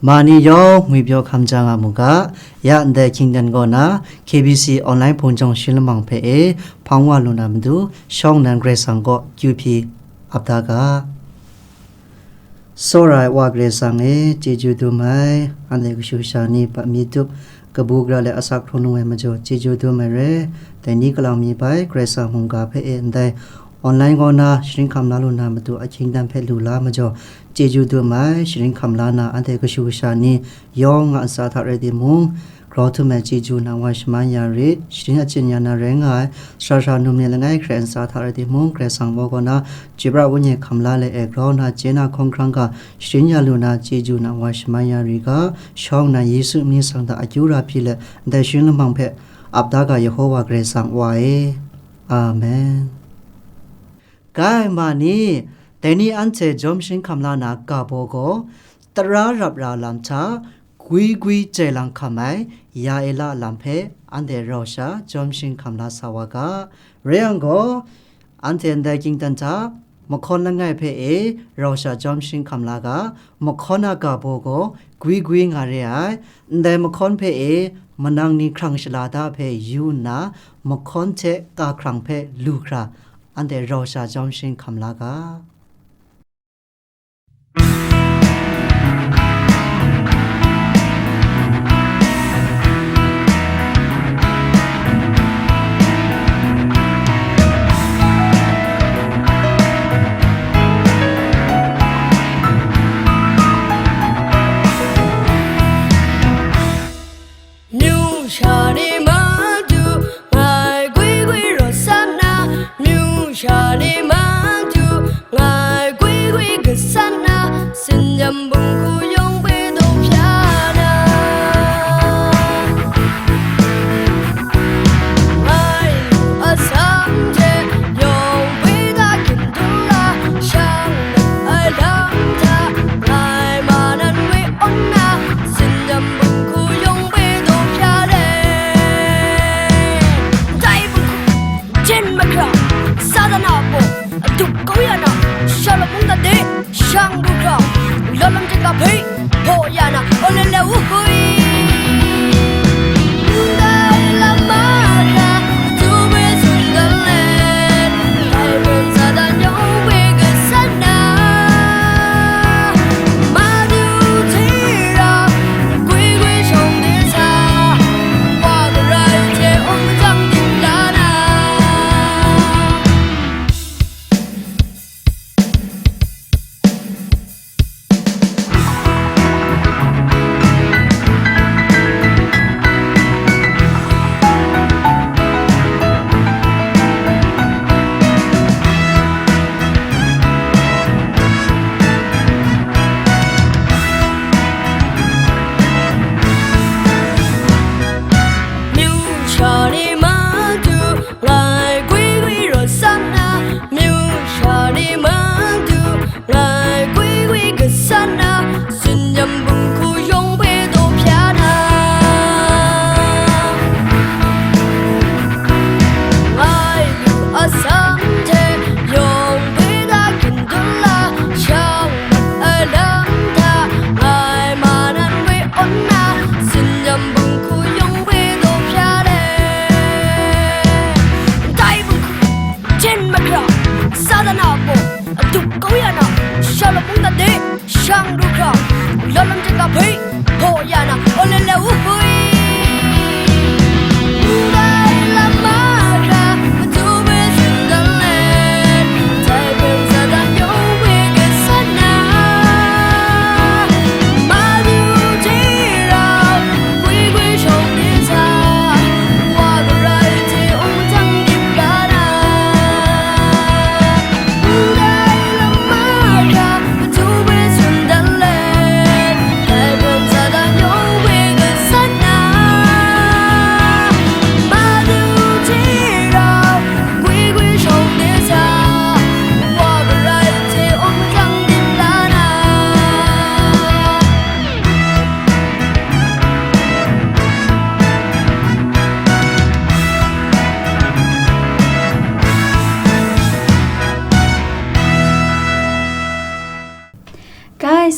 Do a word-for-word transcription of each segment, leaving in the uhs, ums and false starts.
Mani yawng ngwipyaw hkam ja nga mu ga, ya ndai hkying dan kaw na K B C online hpung jawng shi lamang hpe e hpang wa lu na matu, shawng nnan Karai Kasang kaw kyu hpyi ap da ga. Tsawra ai Wa Karai Kasang e, chyeju dum ai, anhte kashu kasha ni hpa mi tup, kabu gara let asak hkrung lu ai majaw chyeju dum ai re, dai ni kalang mi bai Karai Kasang mungga hpe e ndai online kaw na sharin hkam la lu na matu ahkying dan hpe lu la majaw chyeju dum ai, sharin hkam la na anhte kashu kasha ni yawng nga ntsa hta rai timung, grau htum ai chyeju nang wa shaman ya rit, sharin achyin ya na rai nga ai, sara sara num ni langai hkrai ntsa hta rai timung, Karai Kasang baw kaw na, chyoi pra wenyi hkam la let e grau na, chye na hkawng hkrang ga, sharin ya lu na chyeju nang wa shaman ya ri ga, shawng nnan Yesu mying tsang hta akyu ra hpyi let, ndai sharin lamang hpe ap da ga, Yehowa Karai Kasang Wa e. Amen. Gai ma ni, dai ni anhte jawm sharin hkam la na ga baw gaw, tara rap ra lam hta, gwi gwi jai lang hkam ai, ya e la lam hpe, anhte rau sha jawm sharin hkam la sa wa ga. Rai yang gaw, anhte ndai hkying dan hta, mahkawn langai hpe e rau sha jawm sharin hkam la ga, mahkawn a ga baw gaw gwi gwi nga re ai, ndai mahkawn hpe e manang ni hkrang shala da hpe yu nna, mahkawn hte ka hkrang hpe lu hkra, anhte rau sha jawm sharin hkam la ga. Amyu sha ni matu ngai gwi gwi rawt sa na, amyu sha ni matu ngai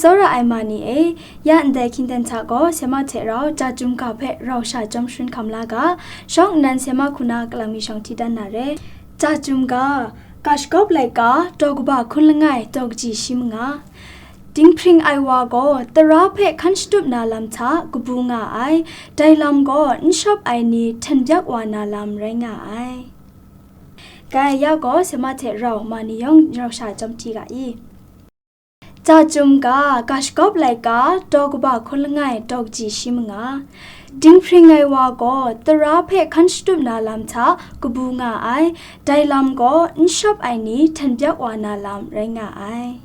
Tsawra ai ma ni e, ya ndai hkying ten hta gaw sema hte rau ja chyum ga hpe rau sha chyawm sharin hkam la ga, shawng nnan sema hku na kalang mi shawng hti dan na re. Ja chyum ga, ga shagawp laika, daw kaba hkun langai, daw kaji shi manga. Dinghpring ai wa gaw tara hpe hkan shatup na lam hta kabu nga ai, dai lam gaw n shawp ai ni hten byak wa na lam rai nga ai. Gai ya gaw sema hte rau ma ni yawng rau sha chyawm hti ga i. Ja chyum ga, ga shagawp laika, daw kaba hkun langai, daw kaji shi manga. Dinghpring ai wa gaw tara hpe hkan shatup na lam hta kabu nga ai, dai lam gaw n shawp ai ni hten byak wa na lam rai nga ai.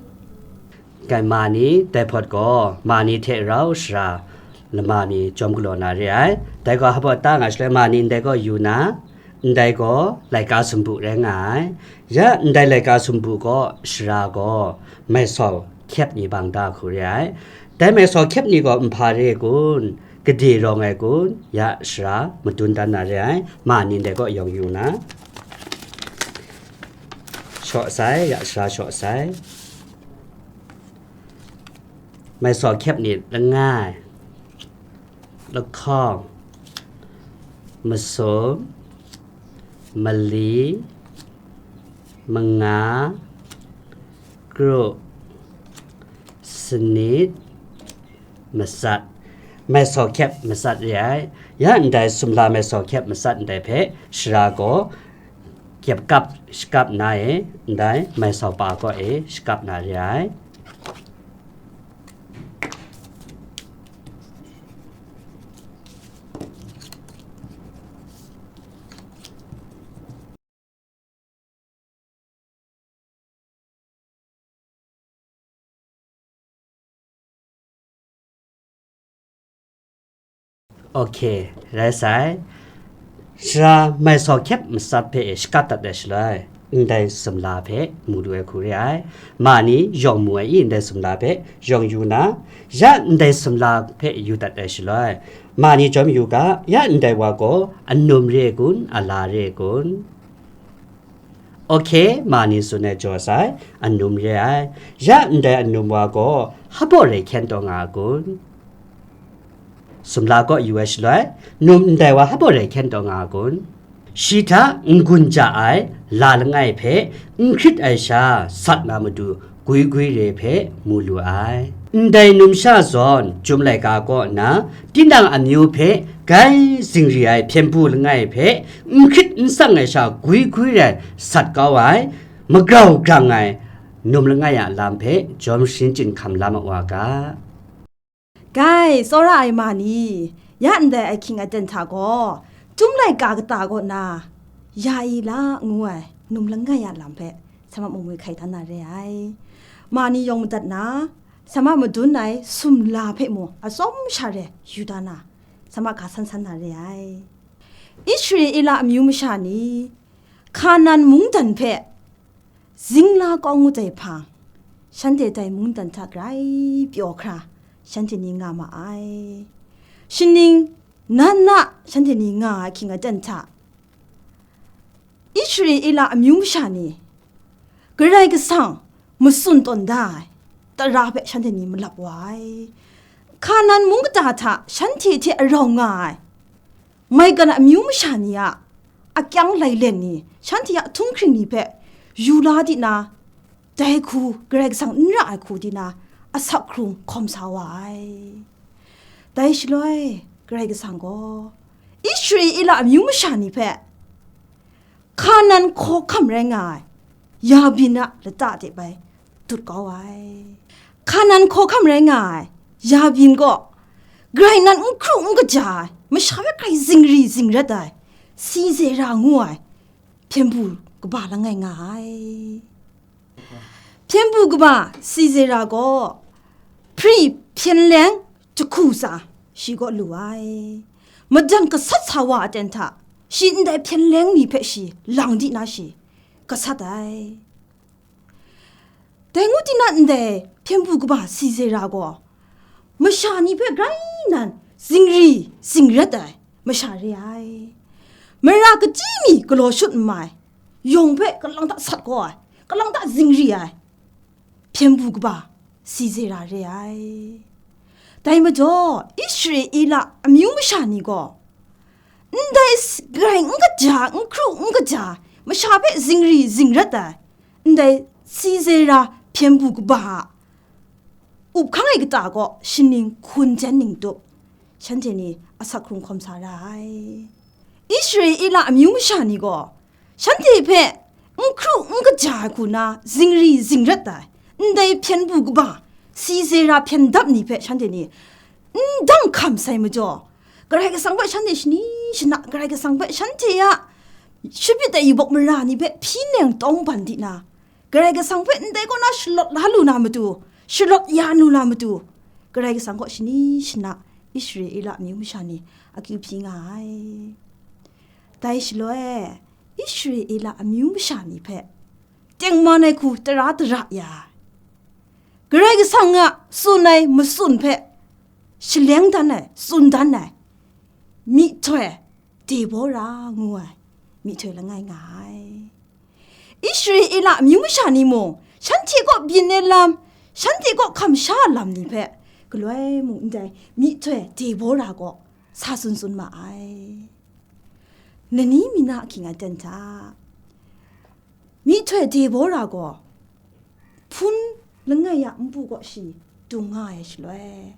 Gai ma ni dai hpawt gaw ma ni hte rau sara lama ni jawm galaw na re ai. Dai gaw hpa ta nga shaloi ma ni ndai gaw yu na, ndai gaw laika sumbu rai nga ai. Ya ndai laika sumbu gaw sara gaw mai sau hkyep ni bang da hku re ai. Dai mai sau hkyep ni gaw nhpa re ai kun, gade rawng ai kun, ya sara madun dan na re ai. Ma ni ndai gaw yawng yu na, shaw sai, ya sara shaw sai. Mai sau hkyep ni langai, lahkawng, masum, mali, manga, kru, sanit, masat. Mai sau hkyep masat re ai. Ya ndai sumla mai sau hkyep masat ndai hpe sara gaw kyep kap shakap na e, ndai mai sau pa kaw e shakap na re ai. Ok, rai sai. Sara mai sau hkyep masat hpe e shakap dat ai shaloi, ndai sumla hpe mu lu ai hku re ai. Ma ni yawng mu ai i, ndai sumla hpe yawng yu na, ya ndai sumla hpe yu dat ai shaloi, ma ni jawm yu ga, ya ndai wa gaw anum re ai kun, ala re ai kun? Ok, ma ni tsun ai jaw sai, anum re ai. Ya ndai anum wa gaw hpa baw rai hkyen taw nga a kun? Sumla kaw yu ai shaloi, num ndai wa hpa baw rai hkyen taw nga a kun? Shi hta n-gun ja ai la langai hpe n hkrit ai sha sat na matu gwi gwi re hpe mu lu ai. Ndai numsha zawn, Chyum laika kaw nna, tinang amyu hpe gai zingri ai hpyen bu langai hpe n hkrit n tsang ai sha gwi gwi rai sat kau ai, magrau grang ai num langai a lam hpe jawm sharin chyinghkam la ma wa ga. Gai, tsawra ai ma ni, ya ndai ahkying aten hta gaw, Chyum laika kata kaw na, ya i la ngu ai num langai a lam hpe, sa ma mung mung hkai da na re ai. Ma ni yawng madat na, sa ma madun ai sumla hpe mung atsawm sha re yu da na, sa ma ga san san na re ai. Israela amyu masha ni, Hkanan mungdan hpe zingla kawng ngut ai hpang, shanhte dai mungdan hta grai pyaw hkra, shanhte ni nga ma ai. Shaning, nan na shanhte ni nga ai hkying aten hta, Israela amyu masha ni, Karai Kasang matsun tawn da ai tara hpe shanhte ni malap wa ai. Hkanan mung kata hta shanhte hte arau nga ai maigan amyu masha ni a akyang lailen ni, shanhte a htunghkring ni hpe yu la di na, dai hku, Karai Kasang n ra ai hku di na, asak hkrung hkawm sa wa ai. Dai shaloi, Karai Kasang gaw Israela amyu masha ni hpe Hkanan hkawhkam rai nga ai Yabin a lata de bai dut kau ai. Hkanan hkawhkam rai nga ai Yabin gaw, grai nan n hkru n kaja ai, masha hpe grai zingri zingrat ai, Sisera ngu ai hpyen bu kaba langai nga ai. Hpyen bu kaba Sisera gaw hpri hpyen leng jahku tsa shi kaw lu ai. Madan gasat sa wa aten hta, shi ndai hpyen leng ni hpe shi lang di na shi gasat ai. Dai ngu di na ndai hpyen bu kaba Sisera gaw, masha ni hpe grai nan zingri zingrat ai masha re ai. Mara kachyi mi galaw shut n mai, yawng hpe kalang ta sat kau ai, kalang ta zingri ai hpyen bu kaba Sisera re ai. Dai majaw, Israela amyu masha ni gaw, ndai s-, grai n kaja, n hkru n kaja, masha hpe zingri zingrat ai, ndai Sisera hpyen bu kaba a up hkang ai kata gaw shaning hkun jen ning tup, shanhte ni asak hkrung hkawm sa ra ai. Israela amyu masha ni gaw, shanhte hpe n hkru n kaja ai hku na zingri zingrat ai, ndai hpyen bu kaba, Sisera hpyen dap ni hpe shanhte ni n dang hkam sai majaw, Karai Kasang hpe shanhte shani shana, Karai Kasang hpe shanhte a shapit ai yubak mara ni hpe hpyi neng tawng ban di na, Karai Kasang hpe ndai kaw na shalawt la lu na matu, shalawt ya lu na matu, Karai Kasang kaw shani shana Israela amyu masha ni akyu hpyi nga ai. Dai shaloi, Israela amyu masha ni hpe tengman ai hku tara tara ya ai, Karai Kasang a tsun ai matsun hpe shaleng dan ai, tsun dan ai, myihtoi Debora ngu ai myihtoi langai nga ai. Israela amyu masha ni mung, shanhte kaw byin ai lam, shanhte kaw hkam sha ai lam ni hpe, galoi mung ndai myihtoi Debora kaw sa tsun tsun ma ai. Lani mi na ahkying a ten hta, myihtoi Debora gaw hpun langai a npu kaw shi dung nga ai shaloi,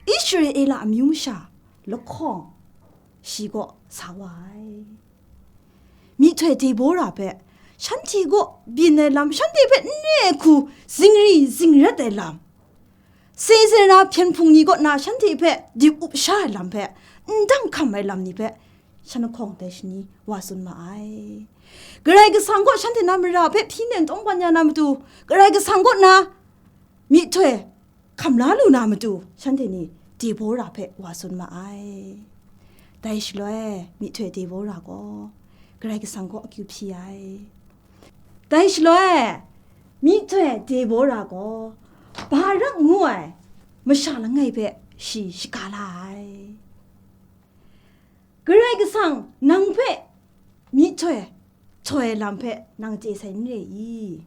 Israela amyu masha lahkawng shi kaw sa wa ai. Myihtoi Debora hpe, shanhte kaw byin ai lam, shanhte hpe n re ai hku zingri zingrat ai lam, Sisera hpyen hpung ni kaw na shanhte hpe dip up sha ai lam hpe, n dang hkam ai lam ni hpe, shan lahkawng dai shani wa tsun ma ai. Karai Kasang kaw shanhte na mara hpe hpyi neng tawng ban ya na matu, Karai Kasang kaw na myihtoi hkam la lu na matu, shanhte ni Debora hpe wa tsun ma ai. Dai shaloi, myihtoi Debora gaw Karai Kasang kaw akyu hpyi ai. Dai shaloi, myihtoi Debora gaw Barak ngu ai masha langai hpe shi shaga la ai. Karai Kasang nang hpe myihtoi htoi ai lam hpe nang chye sai n re i?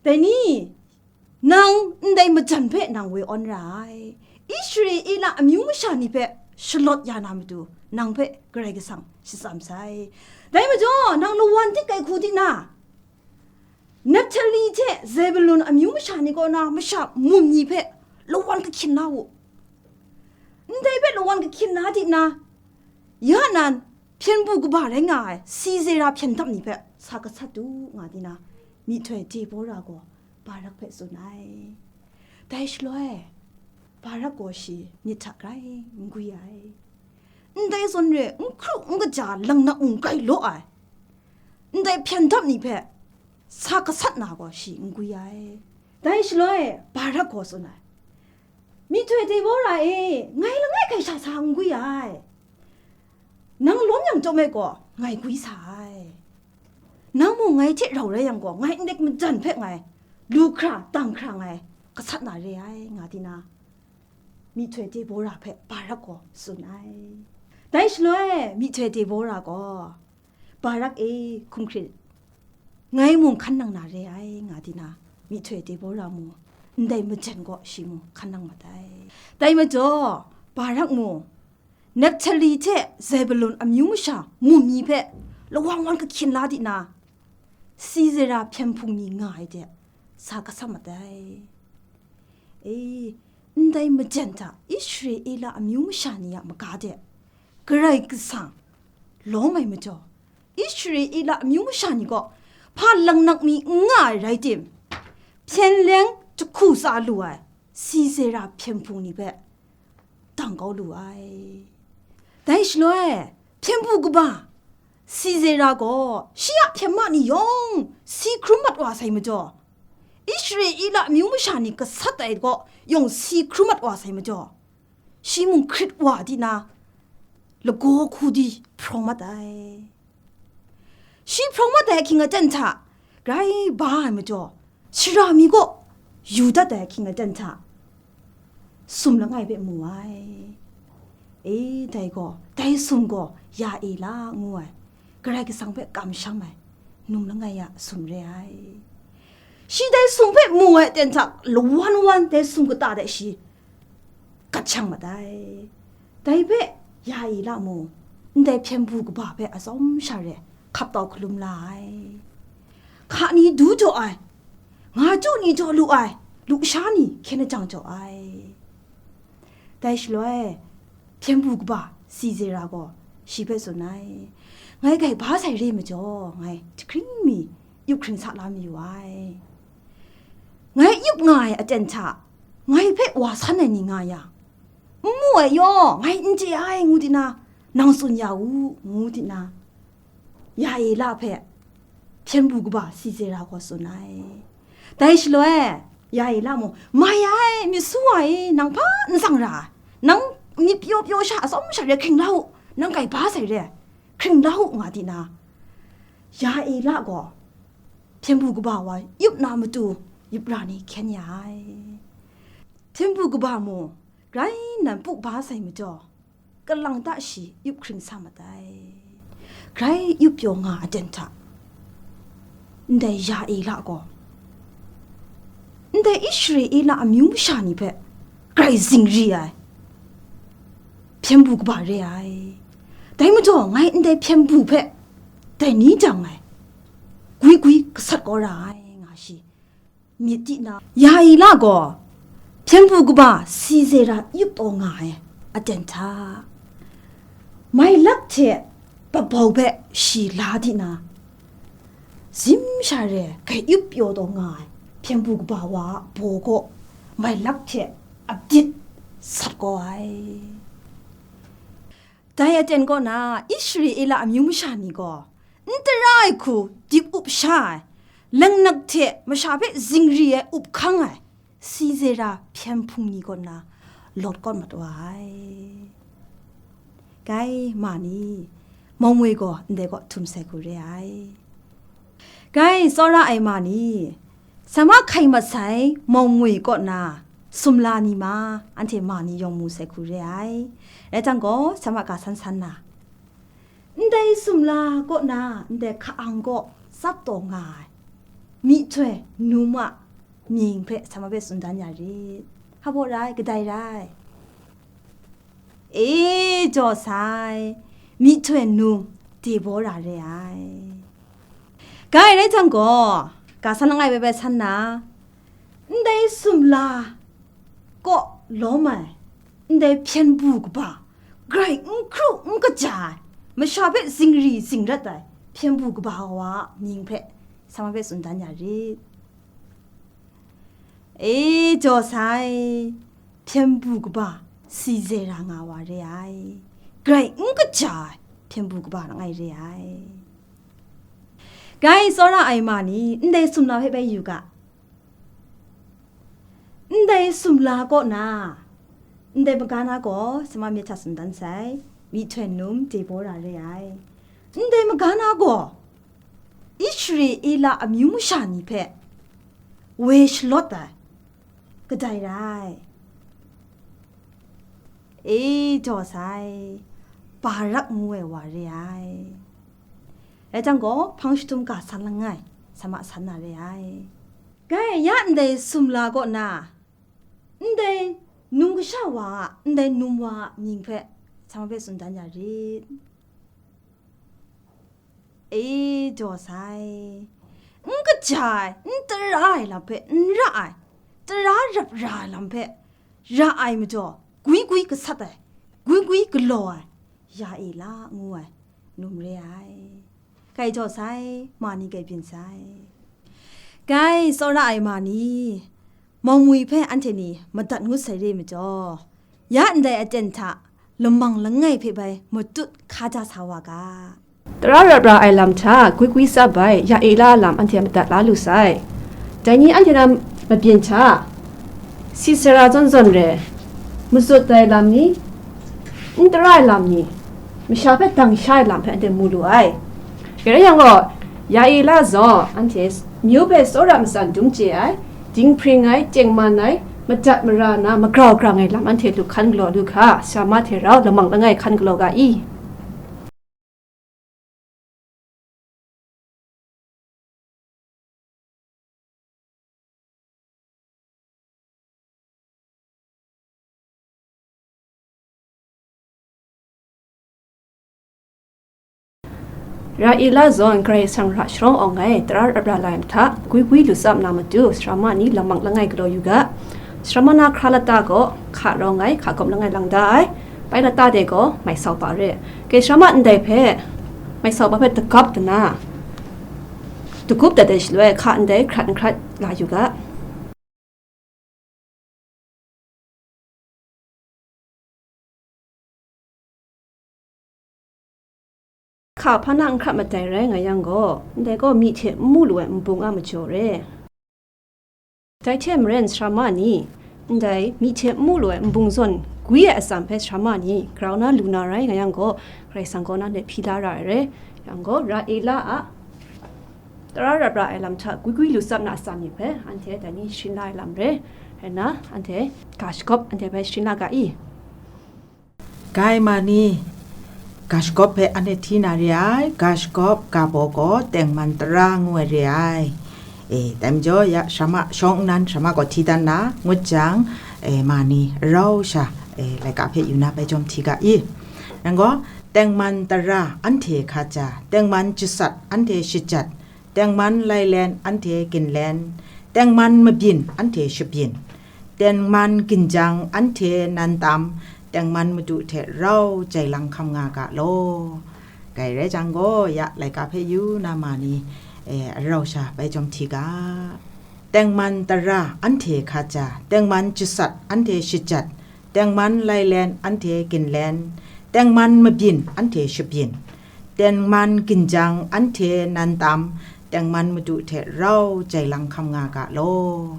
Dai ni, nang ndai majan hpe nang woi awn ra ai. Israela amyu masha ni hpe shalawt ya na matu, nang hpe Karai Kasang shatsam sai. Dai majaw, nang lawan dik ai hku di na, Naphtali hte Zebulun amyu masha ni kaw na masha mum ni hpe lawan kahkyin la u. Ndai hpe lawan kahkyin la di na, ya nan, hpyen bu kaba rai nga ai Sisera hpyen dap ni hpe sa gasat u, nga di na, myihtoi Debora gaw Barak hpe tsun ai. Dai shaloi, Barak gaw shi myit hta grai n gwi ai. Ndai zawn re n hkru n kaja lang na mung grai law ai, ndai hpyen dap ni hpe sa gasat na gaw shi n gwi ai. Dai shaloi, Barak gaw tsun ai, Myihtoi Debora e, ngai langai hkai sha sa n gwi ai. Nang lawm yang chyawm ai gaw, ngai gwi sa ai. Nang mung ngai hte rau rai yang gaw, ngai ndai majan hpe ngai lu hkra, dang hkra ngai gasat na re ai, nga di na, myihtoi Debora hpe Barak gaw tsun ai. Dai shaloi, myihtoi Debora gaw, Barak e, hkum hkrit, ngai mung hkan nang na re ai, nga di na, myihtoi Debora mung ndai majan gaw shi mung hkan nang mat ai. Dai majaw, Barak mung Naphtali hte Zebulun amyu masha mum ni hpe lawang wan kahkyin la di na, Sisera hpyen hpung ni nga ai de sa gasat mat ai. E, ndai majan hta Israela amyu masha ni a maga de Karai Kasang lawm ai majaw, Israela amyu masha ni gaw hpa lang nak mi n nga ai rai tim, hpyen leng jahku tsa lu ai Sisera hpyen hpung ni hpe dang kau lu ai. Dai shaloi, hpyen bu kaba Sisera gaw shi a hpyen ma ni yawng si hkrum mat wa sai majaw, Israela amyu masha ni gasat ai gaw yawng si hkrum mat wa sai majaw, shi mung hkrit wa di na, lagaw hku di hprawng mat ai. Shi hprawng mat ai ahkying aten hta grai ba ai majaw, sara mi gaw yu dat ai ahkying aten hta sum langai hpe mu ai. E, dai gaw, dai sum gaw ya e la ngu ai, Karai Kasang hpe kamsham ai num langai a sum re ai. Shi dai sum hpe mu ai aten hta lawan wan dai sum kata de shi gat shang mat ai. Dai hpe ya e la mu, ndai hpyen bu kaba hpe atsawm sha re hkap tau hkalum la ai. Hka ni du jaw ai, nga chyu ni jaw lu ai, lusha ni hkyen ajang jaw ai. Dai shaloi, hpyen bu kaba Sisera gaw shi hpe tsun ai, "Ngai grai ba sai re majaw, ngai jahkring mi yup hkring sa la mayu ai. Ngai yup nga ai aten hta, ngai hpe wa san ai ni nga yang, n mu ai yaw, ngai n chye ai," ngu di na, nang tsun ya u, ngu di na, ya e la hpe hpyen bu kaba Sisera gaw tsun ai. Dai shaloi, ya e la mung, "Mai ai, myit su ai, nang hpa n tsang ra, nang myit pyaw pyaw sha atsawm sha re hkring la u, nang grai ba sai re, hkring la u," nga di na, ya e la gaw hpyen bu kaba wa yup na matu yup ra ni hkyen ya ai. Hpyen bu kaba mung, grai nan pu ba sai majaw, kalang ta shi yup hkring sa mat ai. Grai yup pyaw nga aten hta, ndai ya e la gaw, ndai Israela amyu masha ni hpe grai zingri ai hpyen bu kaba re ai. Dai majaw, ngai ndai hpyen bu hpe dai ni jang ngai gwi gwi gasat kau ra ai, nga shi myit di na, ya e la gaw hpyen bu kaba Sisera yup taw nga ai aten hta, mai lak hte babau hpe shi la di na, zim sha re grai yup pyaw taw nga ai hpyen bu kaba wa a baw kaw mai lak hte abdit sat kau ai. Dai aten kaw na, Israela amyu masha ni gaw n tara ai hku dip up sha ai, langnak hte masha hpe zingri ai up hkang ai Sisera hpyen hpung ni kaw na lawt kawt mat wa ai. Gai ma ni, mawng we gaw ndai kaw htum sai hku re ai. Gai tsawra ai ma ni, sa ma hkai mat sai mawng we kaw na sumla ni ma, anhte ma ni yawng mu sai hku re ai. Rai jang gaw, sa ma ga san san na, ndai sumla kaw na ndai hka-ang kaw tsap taw nga ai myihtoi num a mying hpe sa ma hpe tsun dan ya rit. Hpa baw rai, kadai rai? E, jaw sai, myihtoi num Debora re ai. Gai rai jang gaw, ga san langai bai bai san na, ndai sumla kaw lawm ai, ndai hpyen bu kaba, grai n hkru n kaja ai, masha hpe zingri zingrat ai hpyen bu kaba wa a mying hpe sa ma hpe tsun dan ya rit. E, jaw sai, hpyen bu kaba Sisera nga wa re ai, grai n kaja ai hpyen bu kaba langai re ai. Gai tsawra ai ma ni, ndai sumla hpe bai yu ga. Ndai sumla kaw na, ndai magana gaw sa ma myit hta tsun dan sai, myihtoi num Debora re ai. Ndai magana gaw Israela amyu masha ni hpe woi shalawt ai, kadai rai? E, jaw sai, Barak ngu ai wa re ai. Rai jang gaw, hpang jahtum ga san langai, sa ma san na re ai. Gai ya ndai sumla kaw na, ndai num kasha wa a, ndai num wa a mying hpe sa ma hpe tsun dan ya rit. E, jaw sai, n kaja ai, n tara ai lam hpe n ra ai, tara rap ra ai lam hpe ra ai majaw, gwi gwi gasat ai, gwi gwi galaw ai, ya e la ngu ai, num re ai. Gai jaw sai, ma ni gai byin sai. Gai tsawra ai ma ni, mawng mwi hpe anhte ni madat ngut sai re majaw, ya ndai aten hta lamang langai hpe bai matut hkaja sa wa ga. Tara rap ra ai lam hta gwi gwi tsap ai, ya e la lam anhte madat la lu sai. Dai ni anhte na mabyin hta, Sisera zawn zawn re, matsut ai lam ni, n tara ai lam ni, masha hpe dang sha ai lam hpe anhte mu lu ai. Rai yang gaw, ya e la zaw, anhte myu hpe tsawra matsan dum chye ai, dinghpring ai, tengman ai, madat mara na, magrau grang ai lam anhte lu hkan galaw lu hka, sa ma hte rau lamang langai hkan galaw ga i? Ra e la zawn Karai Kasang hta sharawng awng ai tara rap ra lai ai hta gwi gwi lu tsap na matu, sarama ni lamang langai galaw yu ga. Sarama na hkra lata gaw hka rawng ai, hka gawp langai lang da ai, pai lata de gaw mai sau pa re. Kai sarama ndai hpe, mai sau pa hpe dagap dana, dagup dat ai shaloi hka ndai hkrat hkrat la yu ga. Hka hpa na n hkrat madai rai nga yang gaw, ndai gaw myi hte n mu lu ai nbung a majaw re. Dai hte maren sarama ni, ndai myi hte n mu lu ai nbung zawn gwi ai atsam hpe sarama ni grau na lu na rai nga yang gaw, Karai Kasang gaw nanhte hpyi la ra ai re. Yang gaw, ra e la a, tara rap ra ai lam hta gwi gwi lu tsap na atsam ni hpe anhte dai ni sharin la ai lam re. Rai nna, anhte ga shagawp anhte hpe sharin la ga i. Gai ma ni, ga shagawp hpe anhte hti na re ai, ga shagawp ga baw gaw tengman tara ngu ai re ai. E, dai majaw ya, sarama shawng nnan, sarama gaw hti dan na, ngut jang, e, ma ni, rau sha, e, laika hpe yu na bai jawm hti ga i. Yang gaw, tengman tara anhte hkaja, tengman jasat anhte shajat, tengman lailen anhte ginlen, tengman mabyin anhte shabyin, tengman ginjang anhte nan tam, tengman madu hte rau jai lang hkam nga ga law. Gai rai jang gaw, ya laika hpe yu na ma ni, e, rau sha bai jawm hti ga. Tengman tara anhte hkaja, tengman jasat anhte shajat, tengman lailen anhte ginlen, tengman mabyin anhte shabyin, tengman ginjang anhte nan tam, tengman madu hte rau jai lang hkam nga ga law.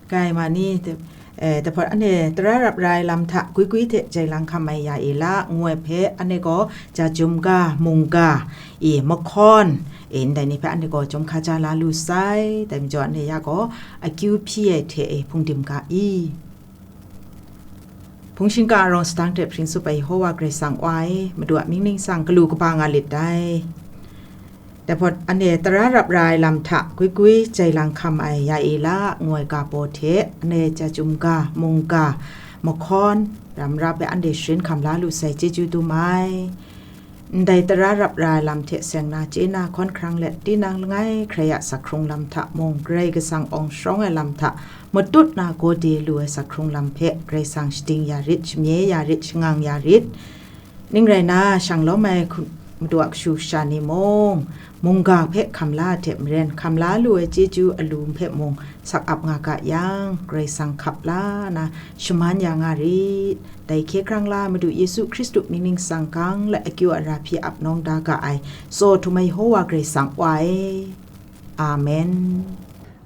Gai ma ni, te-, eh, dahpawt anhte tara rap ra ai lam hta gwi gwi hte jai lang hkam ai ya e la, ngu ai hpe anhte gaw ja jum ga, mung ga, e, mahkawn, e, ndai ni hpe anhte gaw chyum hkaja la lu sai, dai majaw anhte ya gaw akyu hpyi ai hte e hpung dim ga i. Hpung shingka arawng sadang hte hpring tsup ai Yehowa Karai Kasang Wa e, Madu a mying ningsang galu kaba nga lit dai. Dai hpawt anhte tara rap ra ai lam hta gwi gwi jai lang hkam ai ya e la, ngu ai ga baw hte, anhte ja jum ga, mung ga, mahkawn, ram ra hpe anhte sharin hkam la lu sai, chyeju dum ai. Ndai tara rap ra ai lam hte seng na, chye na, hkawn hkrang let, tinang langai hkrai a asak hkrung lam hta mung, Karai Kasang awng sharawng ai lam hta matut na gawde lu ai asak hkrung lam hpe Karai Kasang shading ya rit, shamye ya rit, shangang ya rit. Ning rai na, shang lawm ai hku-, Madu a kashu kasha ni mung, mungga hpe hkam la ai hte maren, hkam la lu ai chyeju alu hpe mung, sak ap nga ga yang, Karai Kasang hkap la na shaman ya nga rit. Dai hkye hkrang la Madu Yesu Hkristu mying ningsang gang let akyu ara hpyi ap nawng da ga ai, tsaw htum ai Yehowa Karai Kasang Wa e. Amen.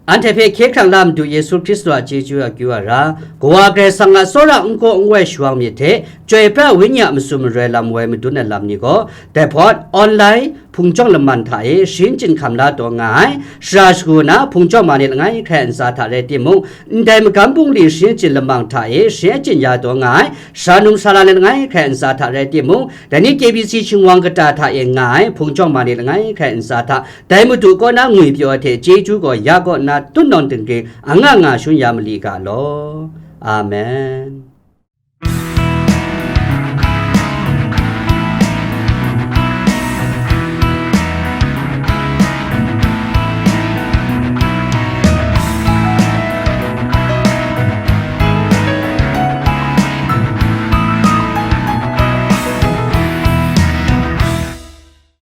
Anhte hpe hkye hkrang la Madu Yesu Hkristu a chyeju akyu ara, Kawa Karai Kasang a tsawra n kaw n wai shawang myit hte, Chyoi pra Wenyi a matsun maroi lam woi madun ai lam ni gaw, dai hpawt online hpung jawng laman hta e sharin chyinghkam la taw nga ai, sara shagu na hpung jawng ma ni langai hkrai ntsa hta rai timung, ndai magam bungli sharin chyinghkam lamang hta e sharin chyinghkam ya taw nga ai, sara num sara ni langai hkrai ntsa hta rai timung, dai ni K B C Shingwang kata hta e nga ai hpung jawng ma ni langai hkrai ntsa hta, dai Madu kaw na ngwipyaw ai hte chyeju gaw ya kaw nna tut nawng dinggring anga nga shun ya mali ga law. Amen.